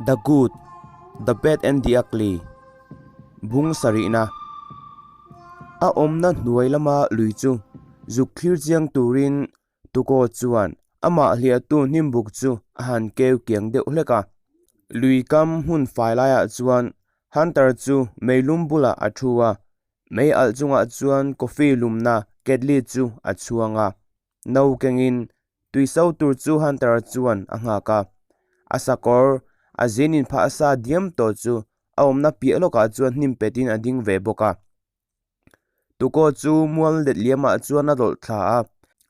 The Good, The Bad and The Ugly, Bung sarihna A awmna hnuai lama lui chu zuk thlir chiang turin Tukaw chuan amah hliahtu hnimbuk chu a han keu kiang deuh hlek a. Lui kam hmun fai laiah chuan Hunter chu meilum bulah a thu a, mei alh chungah chuan coffee lumna ketli chu a chhuang a. No kengin tui so tur chu Hunter chuan a nghak a. A sakawr a zin inphah sa diam tawh chu a awmna piah lawkah chuan hnim petin a ding ve bawk a. Tukaw chu mual let liamah chuan a dawlh thla a,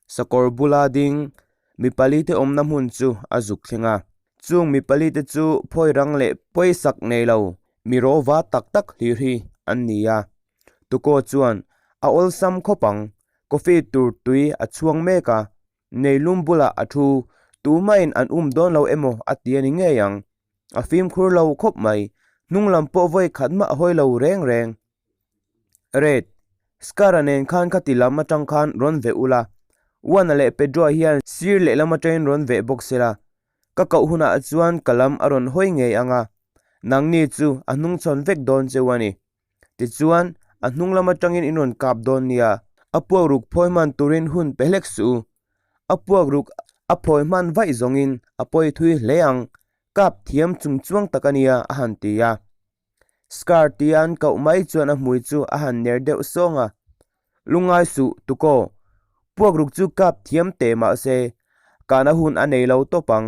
sakawr bula ding mi pali te awmna hmun chu a zuk thleng a. Chung mi pali te chu phawi rang leh pawisak nei lo mi rawva tak tak hlir hi an ni a. Tukaw chuan a awlsam khawp ang, coffee tur tui a chhuang mek a, neilum bulah a thu, tumahin an um dawn lo emaw a ti a ni ngei ang. A fimkhur lo khawp mai, hnung lam pawh vawi khat mah a hawi lo reng reng. Red, Scar-a nen khan khati lam atang khan rawn veh ula, Juan-a leh Pedro-a hian sir lehlam atangin rawn veh bawk sela, ka koh hunah chuan ka lam a rawn hawi ngei ang a, nangni chu a hnungchhawn vek dawn cheu a ni. Tichuan, a hnung lam atangin in rawn kap dawn nia, a puak ruk phawi hman turin hun pe hlek suh u. A puak ruk a phawi hman vaih zawngin a pawi thui hle ang, kap thiam chung chuang tak a nia, a han ti a. Scar tia an koh mai chuan a hmui chu a han ner deuh sawng a, Lungngai suh, Tukaw. Puak ruk chu kap thiam teh mah se, kahna hun a nei lo tawp ang.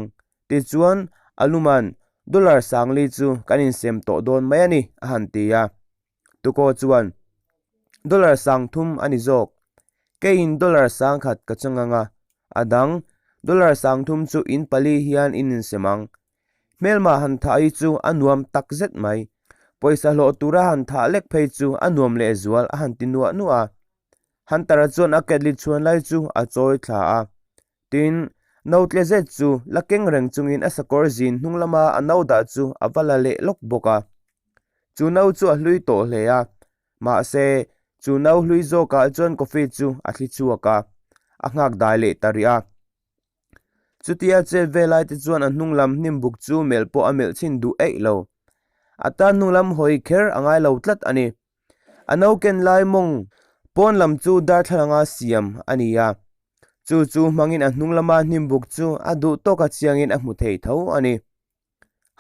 Tichuan, a luman dollar sangli chu kan insem tawh dawn mai a ni, a han ti a. Tukaw chuan, Dollar sang thum a ni zawk. Keiin dollar sangkhat ka chang ang a, a dang dollar sang thum chu in pali hian in insem ang. Hmelma han thah hi chu a nuam tak zet mai. Pawisa hlawh tura han thah lek phei chu a nuam leh zual a han ti nuah nuah a. Hunter-a chuan a ketli chhuan lai chu a chawi thla a. Tin, no tle zet chu la keng reng chungin a sakawr zin hnung lama a no dah chu a va la leh lawk bawk a. Chu no chu a hlui tawh hle a. Mahse, chu no hlui zawkah chuan coffee chu a thli chhuak a, a nghak dai leh ta rih a. Chutia chet ve lai te chuan a hnung lam hnim buk chu melh pawh a melh chhin duh eih lo. A tan hnung lam hawi kher a ngai lo tlat a ni. A no ken lai mawng pawn lam chu darthlalanga siam a ni a, chu chu hmangin a hnung lama hnim buk chu a duh tawka chiangin a hmu thei tho a ni.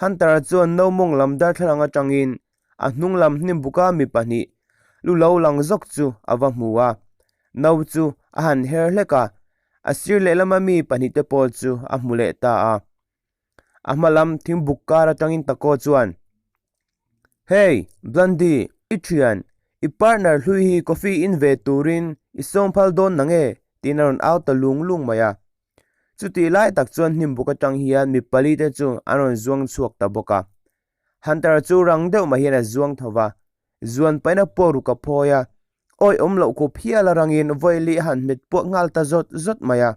Hunter-a chuan no mawng lam darthlalang atangin a hnung lam hnim buka mi pahnih lu lo lang zawk chu a va hmu a, no chu a han her hlek a, a sir lehlama mi pahnih te pawh chu a hmu leh ta a. A hma lam thingbuk kar atangin Taco chuan, Hey, Blondie, i thian, i partner hlui hi coffee in ve turin i sawng phal dawn nange? tiin a rawn au ta lung lung mai a. Chutih lai tak chuan hnimbuk atang hian mi pali te chu an rawn zuang chhuak ta bawk a. Hunter chu rang deuh mai hian a zuang tho va, zuan pahin a puak ruk a phawi a, awi awm loh khup hial a rangin vawili a han hmet puak nghal ta zawt zawt mai a.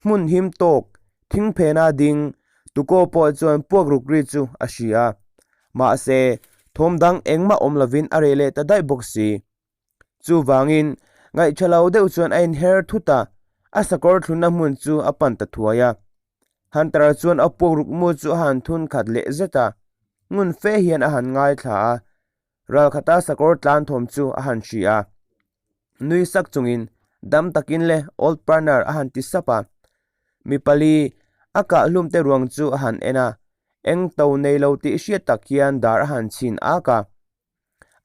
Hmun him tawk, thing phena ding Tukaw pawh chuan puak ruk ri chu a hria a, mahse thawm dang engmah awm lovin a reh leh ta daih bawk si. Chuvangin, ngaihṭha lo deuh chuan a inher thut a, a sakawr thlunna hmun chu a pan ta thuai a. Hunter-a chuan a puak ruk mu chu a han thun khat leh zet a, ngun fe hian a han ngaithla a, ralkhata sakawr tlan thawm chu a han hri a. Nui sak chungin, Dam takin le, old partner a han ti sap a. Mi pali, a kah hlum te ruang chu a han en a, eng to nei lo tih hriat tak hian dar a han chhin ak a.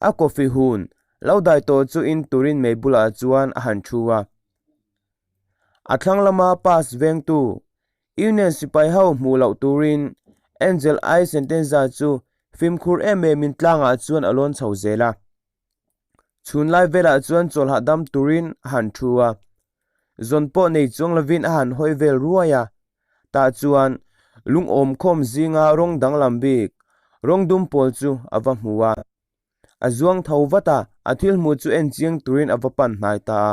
A coffee hun lo dai tawh chu in turin mei bulah chuan a han thu a. A thlang lama pass vengtu Union sipai ho hmuh loh turin Angel I Sentenza chu fimkhur em em in tlangah chuan a lawn chho zel a. Chhun lai velah chuan chawl hahdam turin a han thu a. Zawn pawh nei chuang lovin a han hawi vel ruai a. Tah chuan lungawm khawm zinga rawng danglam bik, rawng dum pawl chu a va hmu a. A zuang tho vat a, a thil hmuh chu en chiang turin a va pan hnai ta a.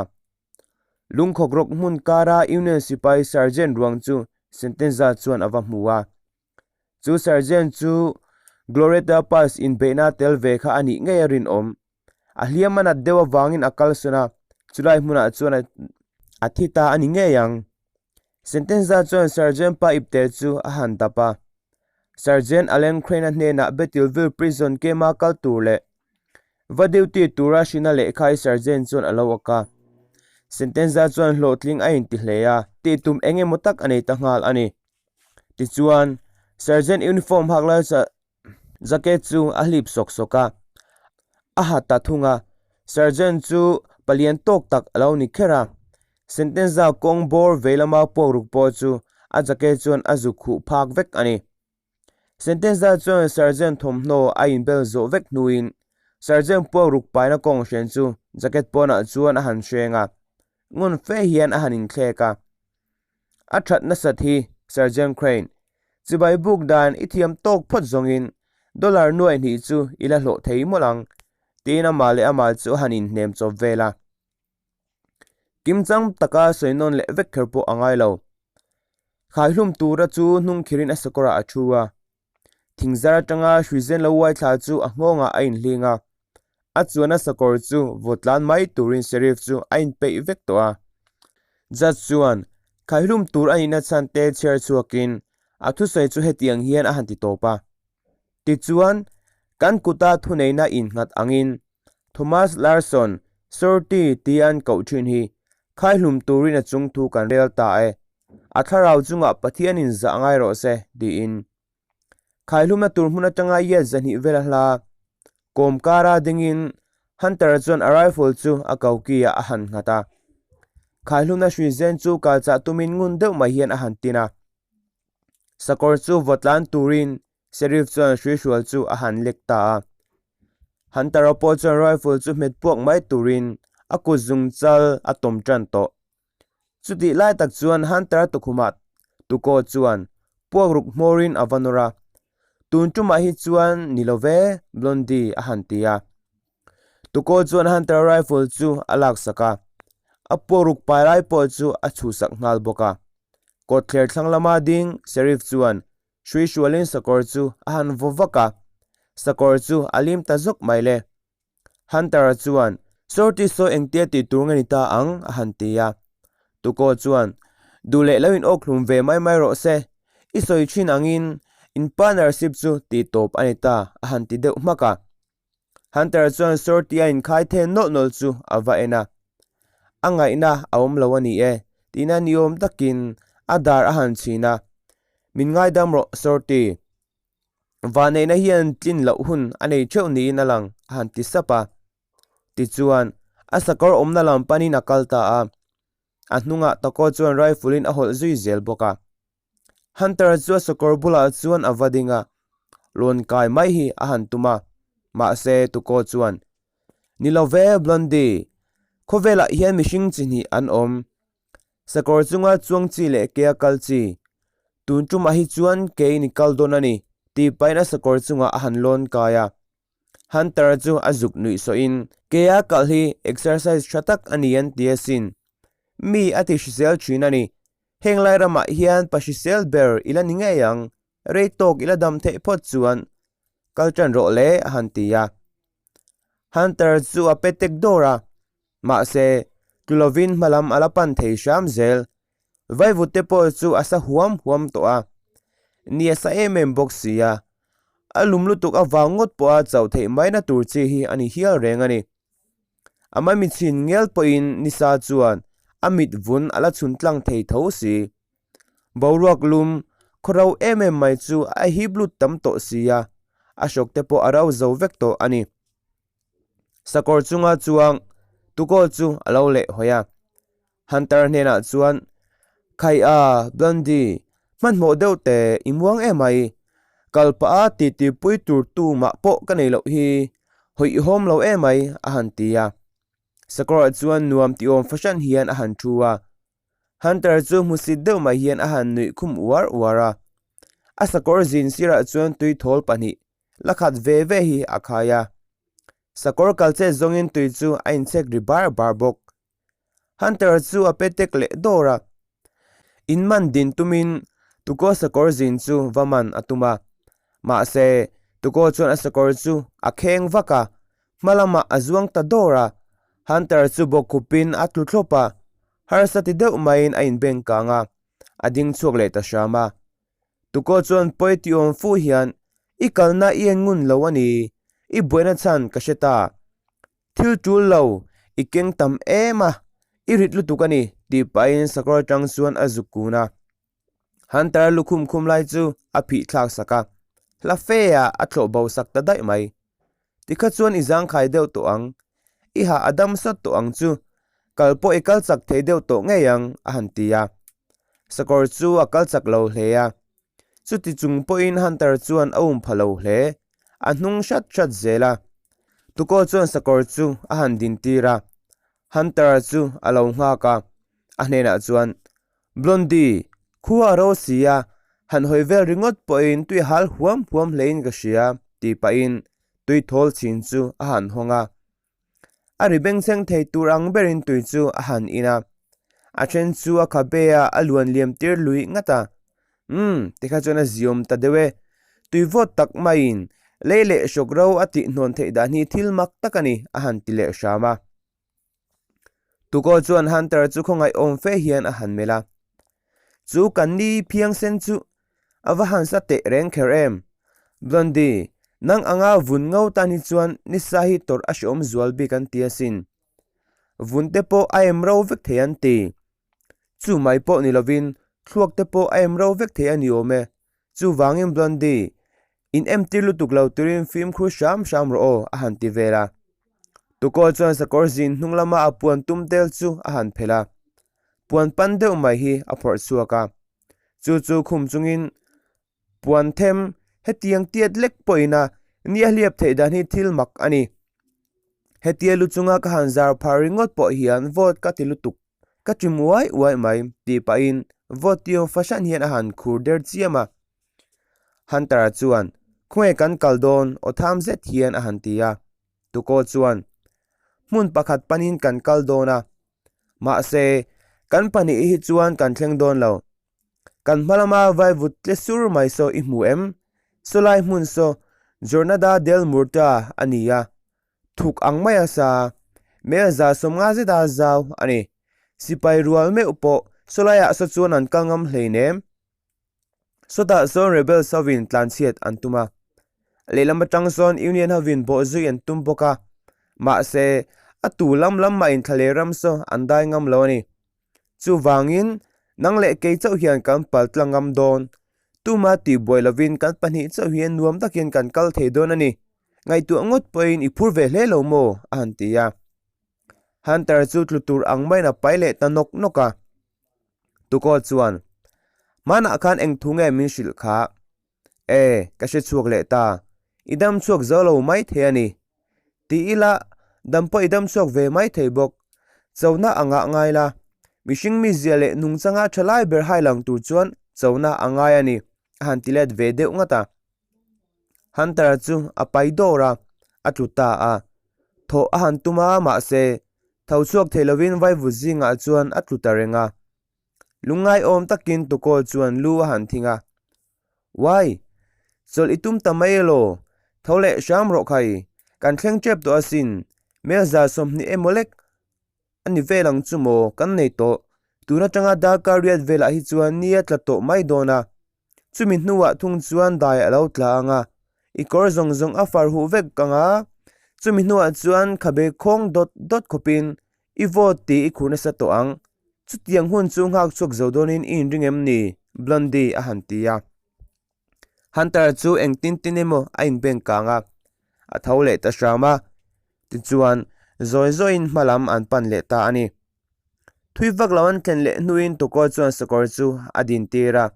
Lungkhawk rawk hmun kara Union sipai Sergeant ruang chu Sentenza chuan a va hmu a. Chu Sergeant chu Glorieta Pass inbeihna tel ve kha a nih ngei a rinawm. A hliam a nat deuh avangin a kalsawn a, chulai hmunah chuan a thi ta a ni ngei ang. Sentenza chuan Sergeant pa ipte chu a han dap a. Sergeant Allen Crane-a hnenah Bettyville Prison camp-a kal tur leh va duty tura hrina lehkha hi Sergeant chuan a lo ak a. Sentenza chuan hlawhtling a inti hle a, tih tum eng emaw tak a nei ta nghal a ni. Tichuan, Sergeant uniform hak lai jacket chu a hlip sawk sawk a, a ha ta thung a. Sergeant chu palian tawk tak a lo ni kher a, Sentenza kawng bawr vei lama puak ruk pawh chu a jacket chuan a zuk khuh phak vek a ni. Sentenza chuan Sergeant thawmhnaw a inbel zawh vek hnuin Sergeant puak ruk paina kawng hren chu jacket pawnah chuan a han hreng a, ngun fe hian a han inthlek a. A that nasat hi Sergeant Crane, chibai buk dan i thiam tawk phawt zawngin dollar nuai hnih chu i la hlawh thei mawlh ang, tiin amah leh amah chu a han inhnem chawp vel a. Kimchang taka sawi nawn leh vek kher pawh a ngai lo. Khaihlum tura chu hnung khirin a sakawrah a thu a. Thingzar atanga hruizen lo uai thla chu a nghawngah a inhling a. A chuan a sakawr chu vawt tlan mai turin Sheriff chu a inpeih vek tawh a. Judge chuan khaihlum tur a nihna chhan te chhiar chhuakin a thusawi chu hetiang hian a han ti tawp a. Tichuan, kan kuta thuneihna innghat angin Thomas Larson, Shorty tia an koh thin hi khaihlum turin a chung thu kan rel ta e. A thlarau chungah Pathianin zah ngai rawh se, tiin. Khaihlumna tur hmun atanga yet zahnih vel a hla. Kawm kara dingin Hunter-a chuan a rifle chu a koki-ah a han nghat a. Khaihlumna hrui zen chu kalchah tumin ngun deuh mai hian a han tin a. Sakawr chu vawtlan turin Sheriff chuan hrui hrual chu a han lek ta a. Hunter-a pawh chuan rifle chu hmet puak mai turin a kut zung chal a tawm tan tawh. Chutih lai tak chuan Hunter-a tukhumah Tukaw chuan puak ruk hmawrin a va nawr a, Tun tumah hi chuan ni lo ve, Blondie, a han ti a. Tukaw chuan Hunter rifle chu a laksak a, a puak ruk pai lai pawh chu a chhuhsak nghal bawk a. Kawtthler thlang lama ding Sheriff chuan hrui hrualin sakawr chu a han vaw vak a, sakawr chu a lim ta zawk mai le. Hunter-a chuan, Shorty saw engtia tih tur nge ni ta ang? a han ti a. Tukaw chuan, Duh leh lo in awk hlum ve mai mai rawh se. I sawi thin angin in partnership chu tih tawp a ni ta, a han ti deuh hmak a. Hunter-a chuan Shorty a inkhai then nawlh nawlh chu a va en a. A ngaihna a awm lo a ni e, tihna ni awm takin a dar a han chhin a. Min ngaidam rawh, Shorty. Vanneihna hian tlin loh hun a nei theuh niin a lang, a han ti sap a. Tichuan, a sakawr awmna lam panin a kal ta a. A hnungah Taco chuan rifle in a hawlh zui zel bawk a. Hunter chu a sakawr bulah chuan a va ding a, lawn kai mai hi a han tum a. Mahse, Tuco chuan, Ni lo ve, Blondie. Khawvelah hian mihring chi hnih an awm. Sakawr chunga chuang chi leh ke a kal chi. Tun tumah hi chuan kein i kal dawn a ni, tih pahin a sakawr chungah a han lawn kai a. Hunter-a chu a zuk nuih sawhin, Ke a kal hi exercise tha tak a ni an ti asin. Mi a ti hrisel thin a ni. Heng lai ramah hian pa hrisel ber i la ni ngei ang, rei tawk i la dam theih phawt chuan kal tan rawh le, a han ti a. Hunter chu a pe tek dawr a, mahse, tlu lovin hmalam a la pan thei hram zel. Vaivut te pawh chu a sa huam huam tawh a, ni a sa em em bawk si a, a lum lutuk avang ngawt pawha chauh theih maina tur chi hi a ni hial reng a ni. A mami chhin ngial pawhin nisa chuan a mit vun a la chhun tlang thei tho si. Boruak lum khaw ro em em mai chu a hip lut tam tawh si a, a hrawk te pawh a ro zo vek tawh a ni. Sakawr chunga chuang Tukaw chu a lo leh hawi a, Hunter hnenah chuan, Khai a, Blondie, hmanhmawh deuh teh i muang em mai. Kal pah a titi pui tur tumah pawh ka nei loh hi, hawihhawm lo em mai, a han ti a. Sakawrah chuan nuam ti awm fahran hian a han thu a. Hunter chu hmusit deuh mai hian a han nuih khum uar uar a. A sakawr zin sirah chuan tui thawl pahnih la khat ve ve hi a khai a. Sakawr kal chet zawngin tui chu a inchhek ri bar bar bawk. Hunter chu a pe tek leh dawr a. In man din tumin Tuko sakawr zin chu va man a tum a. Mahse, Tuko chuan a sakawr chu a kheng vak a, hma lamah a zuang ta dawr a. Hunter chu bawkkhupin a tlu thlawp a, harsa ti deuh maiin a inbeng kang a, a ding chhuak leh ta hram a. Tukaw chuan pawi ti awm fuh hian, I kalna i en ngun lo a ni, i buaina chhan ka hre ta. Thil tul lo, i keng tam em a, i rit lutuk a ni, tih pahin sakawr atang chuan a zuk kun a. Hunter lukhum khum lai chu a phih thlak sak a, hla fe ah a thlawh bo sak ta daih mai. Tikha chuan i zangkhai deuh tawh ang, i hah a dam sawt tawh ang chu, kal pawh i kal chak thei deuh tawh ngei ang, a han ti a. Sakawr chu a kal chak lo hle a. Chuti chung pawhin Hunter chuan a um pha lo hle, a hnung hrat hrat zel a. Tukaw chuan sakawr chu a han din tir a, Hunter-a chu a lo nghak a, a hnenah chuan, Blondie, khua a ro si a, han hawi vel ringawt pawhin tui hal huam huam hlein ka hria, tih pahin tui thawl chhin chu a han hawng a. A ri bengchheng thei tur ang berin tui chu a han in a. A then chu a khabe a, a luan liam tir lui ngat a. Umm, tikha chuan a ziawm ta deuh e. Tui vawt tak maiin lei leh hrawk ro a tihhnawn theih dan hi thil mak tak a ni, a han ti leh hram a. Tukaw chuan Hunter chu khawngaih awm fe hian a han melh a. Chu kan ni phiangsen chu a va han sa teh reng kher em? Blondie, nang anga vun ngo tan hi chuan nisa hi tawrh a hreawm zual bik an ti asin. Vun te pawh a em ro vek thei an ti. Chu mai pawh ni lovin thluak te pawh a em ro vek thei a ni awm e. Chuvangin Blondie, in emtir lutuk lo turin fimkhur hram hram rawh aw, a han ti vel a. Tukaw chuan sakawr zin hnung lama a puan tum tel chu a han phelh a. Puan pan deuh mai hi a phawrh chhuak a. Chu chu khum chungin Puan them, hetiang tiat lek pawhin a ni a hliap theih dan hi thil mak a ni. Hetia lu chunga ka han zar phar ringawt pawh hian vote ka ti lutuk, ka ti muai uai mai, tih pahin vote tiawm fahran hian a han khur der chiam a. Hunter-a chuan, Khawnge kan kal dawn? aw tham zet hian a han ti a. Tukaw chuan, Hmun pakhat panin kan kal dawn a, mahse, kan pahnih hi chuan kan thleng dawn lo. Kan hma lama vaivut tle sur mai saw i hmu em? Sawlai hmun saw Jornada del Murta a ni a, thuk ang mai a sa, mel za sawmnga zeta zau a ni. Sipai rual meuh pawh sawlaiah saw chuan an kal ngam hleinem. Sawtah sawn Rebels hovin tlanchhiat an tum a, lehlam atang sawn Union hovin bawhzui an tum bawk a, mahse a tu lam lam mah in thlaleh ram saw an dai ngam lo a ni. Chuvangin, nang leh kei chauh hian kan pal tlang ngam dawn. Tuma tihbuai lovin kan pahnih chauh hian nuam takin kan kal thei dawn a ni. Ngaihtuah ngawt pawhin i phur ve hle lo maw? a han ti a. Hunter chu tlu tur ang maiin a pai leh ta nawk nawk a. Tukaw chuan, Hmanah khan eng thu nge min hrilh kha? E, ka hre chhuak leh ta. I dam chhuak zo lo mai thei a ni. Ti ila, dam pawh i dam chhuak ve mai thei bawk. Chona a ngah ngai la. Mihring mizia leh nungchanga tha lai ber hai lang tur chuan chona a ngai a ni, a han ti let ve deuh ngat a. Hunter-a chu a pai dawr a, a tlu ta a. Thawh a han tum a, mahse, tho chhuak thei lovin vaivut zingah chuan a tlu ta reng a. Lungngai-awm takin Tukawl chuan lu a han thing a. Uai! Chawlh i tum ta mai elaw? Tho leh hram rawh khai. Kan thleng tep tawh asin. Mel za 20 emaw lek a ni vel ang chu maw kan nei tawh. Tun atanga darkar riat velah hi chuan ni a tla tawh mai dawn a. Chumi hnuah thung chuan dai a lo tla ang a, i kawr zawng zawng a far huh vek ang a, chumi hnuah chuan khabe khawng dawt dawt khawpin i vote tih i khur nasa tawh ang. Chutiang hun chu nghak chhuak zo dawnin i inring em ni? Blondie a han ti a. Hunter chu engtin tin emaw a inbeng kang a, a tho leh ta hram a. Tichuan, zawi zawiin hma lam an pan leh ta a ni. Thui vak lo an thlen leh hnuin Tukaw chuan sakawr chu a din tir a.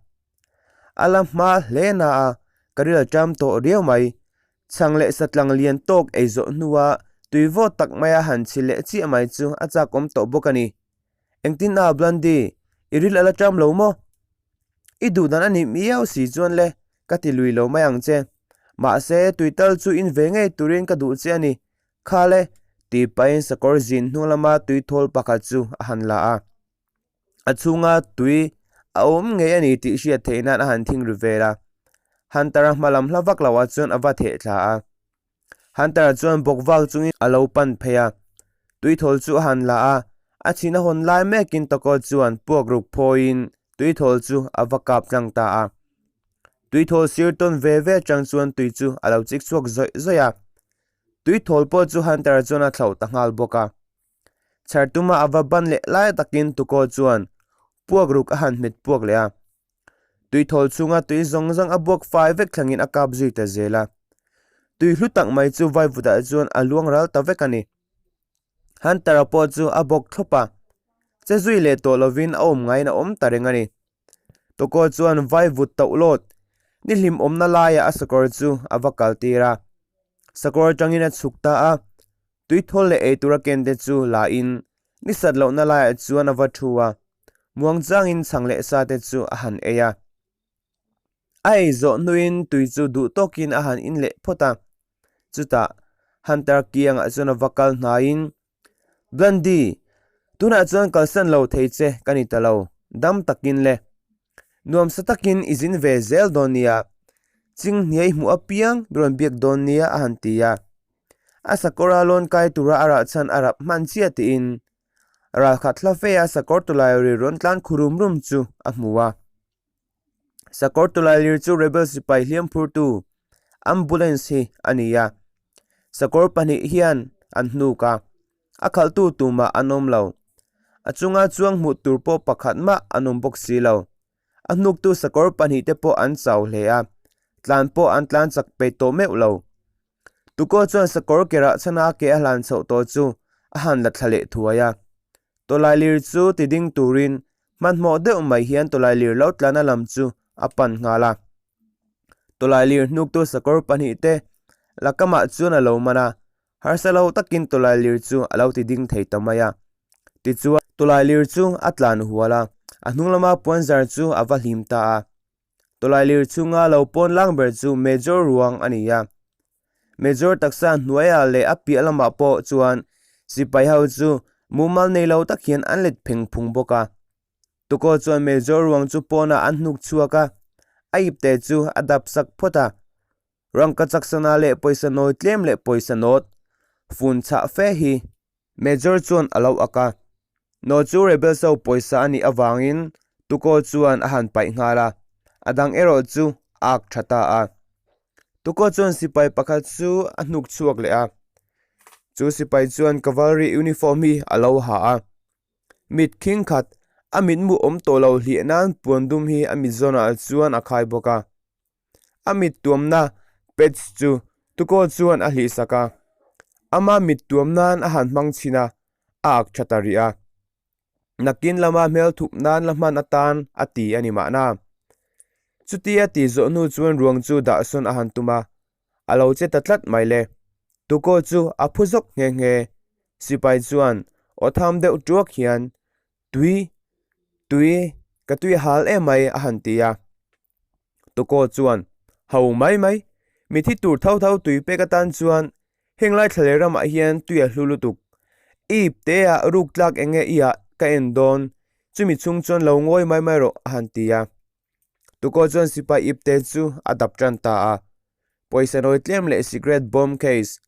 A la hma hle na a, ka ril a ṭam tawh riau mai. Chhang leh satlang lian tawk ei zawh hnua tui vawt tak maia han chhi leh chiah mai chu a chakawm tawh bawk a ni. Engtin a, Blondie, i ril a la ṭam lo maw? I duh dan a nih miau si chuan le, ka ti lui lo mai ang che. Mahse, tui tal chu in ve ngei turin ka duh che a ni. Khal e, tih pahin sakawr zin hnung lama tui thawl pakhat chu a han la a. A chhunga tui a awm ngei a ni tih hriat theih nan a han thing ri vel a. Hunter-a hma lam hla vak loah chuan a va theh thla a. Hunter-a chuan bawk vak chungin a lo pan phei a. Tui thawl chu a han la a, a chhin a hawn lai mekin Toko chuan puak ruk phawiin tui thawl chu a va kap tlang ta a. Tuithawl sir tawn ve ve atang chuan tui chu a lo chik chhuak zawih zawih a. Tuithawl pawh chu Hunter-a chuan a thlauh ta nghal bawk a. Chhar tuma a va ban leh lai takin Tukaw chuan puak ruk a han hmet puak leh a. Tuithawl chhunga tui zawng zawng a buak fai vek thlangin a kap zui ta zel a. Tui hlu tak mai chu vaivutah chuan a luang ral ta vek a ni. Hunter-a pawh chu a bawk thlawp a, che zui leh tawh lovin a awm ngaiin a awm ta reng a ni. Tukaw chuan vaivut tauh lawt ni hlim awmna laiah a sakawr chu a va kal tir a. Sakawr atangin a chhuk ta a, tuithawl leh eitur a ken te chu la in ni sat lohna laiah chuan a va thu a, muangchangin chhang leh sa te chu a han ei a. A ei zawh hnuin tui chu duh tawkin a han in leh phawt a, chutah Hunter kiangah chuan a va kal hnaiin, Blondie, tunah chuan kalsan lo thei che ka ni ta lo, dam takin le. Nuamsa takin i zin ve zel dawn nia, chinghniai hmuh apiang mi rawn biak dawn nia a han ti a. A sakawra lawn kai tura a rah chhan a rap hman chiah tiin ralkhat hla fe a sakawr tawlai ri rawn tlan khu rum rum chu a hmu a. Sakawr tawlailir chu rebel sipai hliam phurtu ambulance hi a ni a, sakawr pahnih hian an hnuk a, a khalhtu tumah an awm lo. A chunga chuang hmuh tur pawh pakhat mah an awm bawk si lo. A hnuktu sakawr pahnih te pawh an chau hle a, tlan pawh an tlan chak peih tawh meuh lo. Tukaw chuan sakawr kerah chhana ke a hlan chhoh tawh chu a han la thla leh thuai a. Tawlailir chu ti ding turin hmanhmawh deuh mai hian tawlailir lo tlana lam chu a pan nghal a. Tawlailir hnuktu sakawr pahnih te lakamah chuan a lo man a, harsa lo takin tawlailir chu a lo ti ding thei ta mai a. Tichuan, tawlailir chu a tlan hual a, a hnung lama puanzar chu a va hlim ta a. Tawlailir chhunga lo pawn lang ber chu Major ruang a ni a. Major taksa hnuaiah leh a piah lamah pawh chuan sipai ho chu mumal nei lo tak hian an let pheng phung bawk a. Tukaw chuan Major ruang chu pawnah an hnuk chhuak a, a ipte chu a dap sak phawt a. Rangkachak sana leh pawisa nawi tlem leh pawisa nawt fun chhah fe hi Major chuan a lo ak a. Naw chu Rebels ho pawisa a nih avangin Tukaw chuan a han paih nghal a, a dang erawh chu a ak tha ta a. Tukaw chuan sipai pakhat chu a hnuk chhuak leh a. Chu sipai chuan cavalry uniform hi a lo ha a. Mit khing khat, a mitmu awm tawh lo hliah nan puan dum hi a mit zawnah chuan a khai bawk a. A mit tuamna patch chu Tukaw chuan a hlihsak a, ama mit tuam nan a han hmang chhin a, a ak tha ta rih a. Nakin lama hmel thup nan la hman atan a ti a ni mahna. Chutia ti zawh hnu chuan ruang chu dah sawn a han tum a, a lo che ta tlat mai le. Tukaw chu a phu zawk nghe nghe. Sipai chuan aw tham deuh tuak hian, Tui, tui, ka tui hal em mai a han ti a. Tukaw chuan, Ho mai mai, mi thi tur tho tho tui pek atan chuan heng lai thla leh ramah hian tui a hlu lutuk. I ip te ah ruk tlak eng nge i ah ka en dawn, chumi chhung chuan lo ngawi mai mai rawh a han ti a. Tukaw chuan sipai ip te chu a dap tan ta a. Pawisa nawi tlem leh cigarette bomb case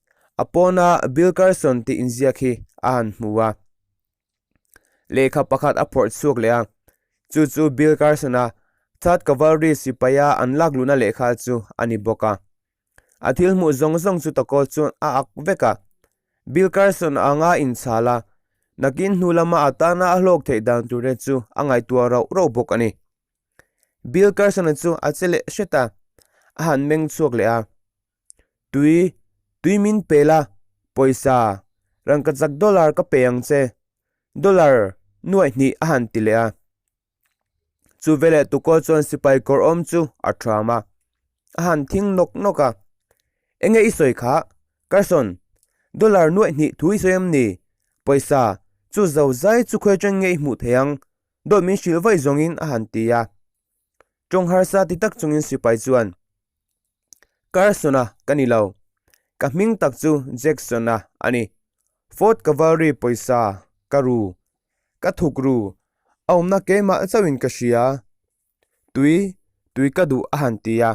a pawna Bill Carson tih inziak hi a han hmu a. Lehkha pakhat a phawrh chhuak leh a, chu chu Bill Carson-a Third Cavalry sipaia an lak luhna lehkha chu a ni bawk a. A thil hmuh zawng zawng chu Takaw chuan a ak vek a. Bill Carson anga inchhal a, nakin hnu lama a tana a hlawk theih dan turte chu a ngaihtuah rauh rauh bawk a ni. Bill Carson-a chu a che leh hret a, a han meng chhuak leh a. Tui, tui min pe la, pawisa, rangkachak dollar ka pe ang che, dollar nuaih hnih a han ti leh a. Chu veleh tukaw chuan sipai kawr awm chu a ṭhuam a, a han thing nawk nawk a. Enge i sawi kha, Carson, dollar nuaih hnih thu i sawi em ni? Pawisa, chu zo zai chu khawi aṭang nge i hmuh thei ang? Dawt min hrilh vaih zawngin a han ti a. Tawng harsa ti tak chungin sipai chuan, Carson-a ka ni lo. Ka hming tak chu Jackson-a a ni. Fort Cavalry pawisa ka ru, ka thuk ru, a awmna keimah chauhin ka hria. Tui, tui ka duh a han ti a.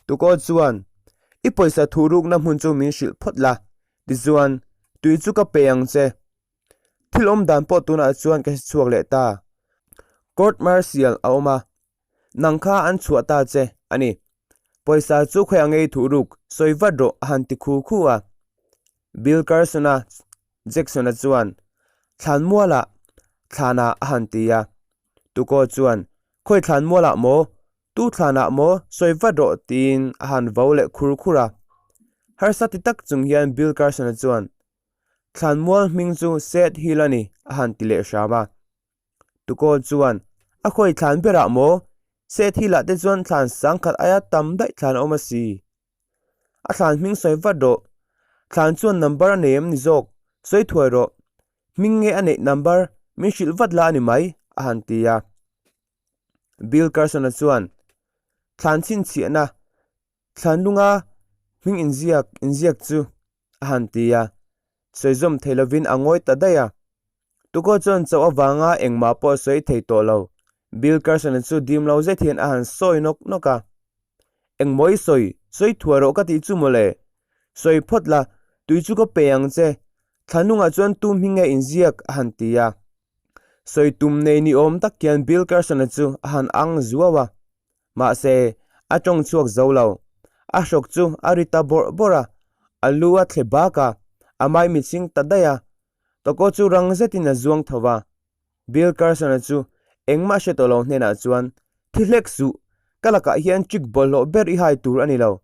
Tukaw chuan, I pawisa thuhrukna hmun chu min hrilh phawt la, tichuan tui chu ka pe ang che. Thil awm dan pawh tunah chuan ka hre chhuak leh ta. Court martial a awm a. Nang kha an chhuah ta che a ni. Pawisa chu khawi angei thuh ruk, sawi vat rawh a han ti khu khu a. Bill Carson-a Jackson-a chuan, Thlanmualah, thlanah a han ti a. Tukaw chuan, Khawi thlanmualah maw? Tu thlanah maw? Sawi vat rawh tiin a han vo leh khur khur a. Harsa ti tak chung hian Bill Carson-a chuan, Thlanmual hming chu Seth Hill a ni a han ti leh hram a. Tukaw chuan, A khawi thlan berah maw? Seth Hill-ah te chuan thlan sangkhat aia tam daih thlan a awm asi. A thlan hming sawi vat rawh. Thlan chuan number a nei em ni zawk? Sawi thuai rawh. Hming nge a neih number min hrilh vat la a ni mai, a han ti a. Bill Carson-a chuan, Thlan chhinchhiahna, thlan lunga hming inziak inziak chu, a han ti a. Sawi zawm thei lovin a ngawi ta daih a. Tukaw chuan chauh avanga engmah pawh a sawi thei tawh lo. Bill Carson-a chu dim lo zet hian a han sawi nawk nawk a. Engmaw i sawi, sawi thuai rawh ka tih chu mawle. Sawi phawt la, tui chu ka pe ang che. Thlanlungah chuan tu hming nge inziak a han ti a. Sawi tum nei ni awm tak hian Bill Carson-a chu a han ang zuau a. Mahse, a tawng chhuak zo lo. A hrawk chu a ri ta bawrh bawrh a, a lu a thle bak a, a maimichhing ta daih a. Tawkaw chu rang zetin a zuang tho va. Bill Carson-a chu engmah hre tawh lo hnenah chuan, Thi hlek suh, ka lakah hian trick bawlhhlawh ber i hai tur a ni lo.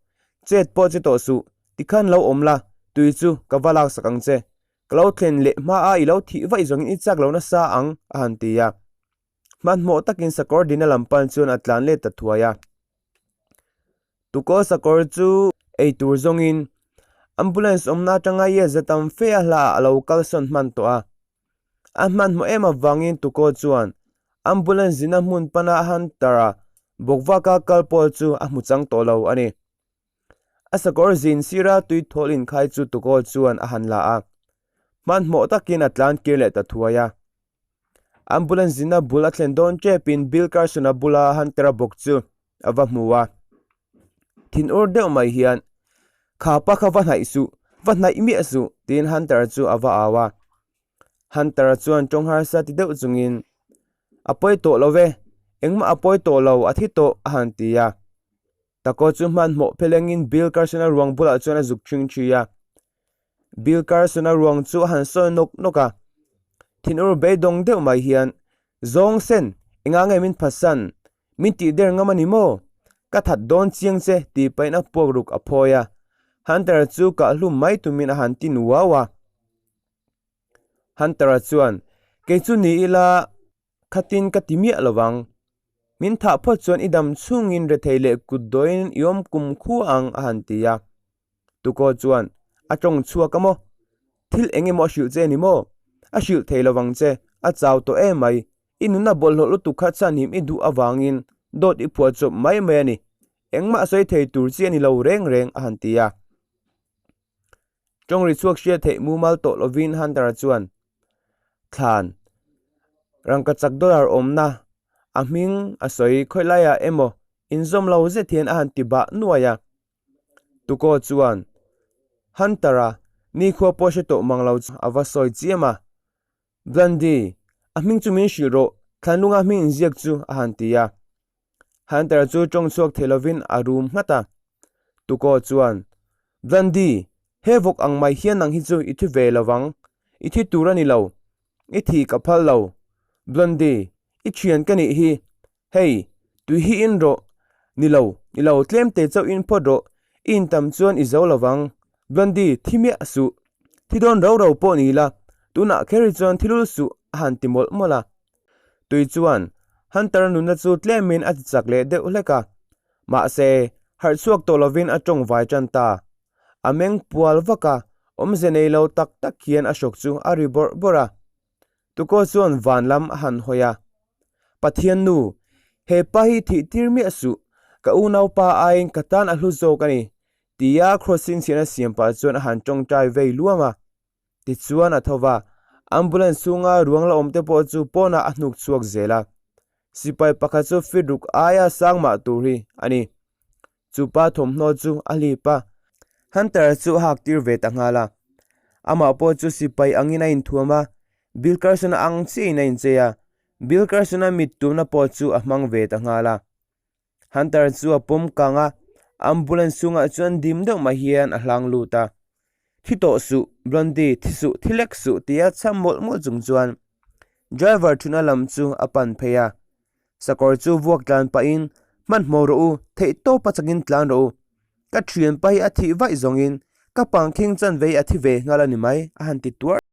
Chet pawh che tawh suh, tikhan lo awm la, tui chu ka va laksak ang che. Ka lo thlen leh hmaa i lo thih vaih zawngin i chak lo nasa ang, a han ti a. Hmanhmawh takin sakawr dina lam pan chuan a tlan let ta thuai a. Tukaw sakawr chu ei tur zawngin ambulance awmna atanga i za tam fe a hla ah a lo kalsawn hman tawh a. A hmanhmawh em avangin tukaw chuan ambulance dina hmun pana Hunter-a bawkvaka kal pawh chu a hmu chang tawh lo a ni. A sakawr zin sira tui thawl inkhai chu tukaw chuan a han la a. Hmanhmawh takin a tlan kir leh ta thuai a. Ambulance zina bul a thlen dawn tepin Bill Carson-a bula Hunter-a bawk chu a va hmu a. Thin ur deuh mai hian, Kha pa kha va hnaih suh, va hnaih miah suh, tiin Hunter-a chu a va au a. Hunter-a chuan tawng harsa ti deuh chungin, A pawi tawh lo ve, engmah a pawi tawh lo, a thi tawh, a han ti a. Taco chu hmanhmawh phelengin Bill Carson-a ruang bulah chuan a zuk ṭhing ṭhi a. Bill Carson-a ruang chu a han sawi nawk nawk a. Thinur beidawng deuh mai hian, Zawng sen, enga nge min phatsan? Min tih der ngam a ni maw? Ka that dawn chiang che, tih pahin a puak ruk a phawi a. Hunter-a chu kah hlum mai tumin a han tin uau a. Hunter-a chuan, Kei chu ni ila, Khatin ka ti miah lo vang. Min thah phawt chuan i dam chhungin rethei leh kut dawiin i awm kum khu ang a han ti a. Tukaw chuan, A tawng chhuak a maw? Thil eng emaw a hrilh che ni maw? A hrilh thei lo vang che, a chau tawh em mai. I nunna bawlhhlawh lutuk kha chhanhim i duh avangin dawt i phuah chawp mai mai a ni. Engmah sawi thei tur chi a ni lo reng reng a han ti a. Tawng ri chhuak hria theih mumal tawh lovin Hunter-a chuan, Thlan, rangkachak dollar awmna, a hming a sawi khawi laiah emaw inzawm lo zet hian a han ti bah nuai a. Tukaw chuan, Hunter-a nikhua pawh hre tawh mang lo chu a va sawi chiam a. Blondie, a hming chu min hrilh rawh, thlanlunga hming inziak chu a han ti a. Hunter chu tawng chhuak thei lovin a rum nghat a. Tukaw chuan, Blondie, he vawk ang mai hian nang hi chu i thi ve lo vang. I thi tur a ni lo. I thi ka phal lo. Blondie, i thian ka nih hi. Hei, tui hi in rawh. Ni lo, ni lo, tlem te chauh in phawt rawh. I intam chuan i zo lo vang. Blondie, thi miah suh. Thi dawn rau rau pawh ni la, tunah kher hi chuan thi lul suh, a han ti mawlh mawlh a. Tui chuan Hunter nunna chu tlemin a ti chak leh deuh hlek a, mahse harh chhuak tawh lovin a tawng vai tan ta. A meng pual vak a, awmze nei lo tak tak hian a hrawk chu a ri bawrh bawrh a. Tukaw chuan van lam a han hawi a, Pathian nu, he pa hi thih tir miah suh, ka unaupa aiin ka tan a hlu zawk a ni, tia Cross chhinchhiahna siam pah chuan a han tawngtai vei luam a. Tichuan a tho va, ambulance chhunga ruang la awm te pawh chu pawnah a hnuk chhuak zel a. Sipai pakhat chu feet ruk aia sang mah tur hi a ni. Chu pa thawmhnaw chu a hlip a, Hunter chu a hak tir ve ta nghal a. Amah pawh chu sipai angin a inthuam a, Bill Carson-a ang chiahin a inchei a, Bill Carson-a mit tumna pawh chu a hmang ve ta nghal a. Hunter chu a pawm kang a, ambulance chhungah chuan dim deuh mai hian a hlang lut a. Thi tawh suh, Blondie, thi suh, thi lek suh tia chham mawlh mawlh chung chuan driver thutna lam chu a pan phei a. Sakawr chu vuak tlan pahin, Hmanhmawh rawh u, theih tawp a chakin tlan rawh u. Ka thianpa hi a thih vaih zawngin ka pangkhing chanve hi a thi ve nghal a ni mai, a han ti tuar.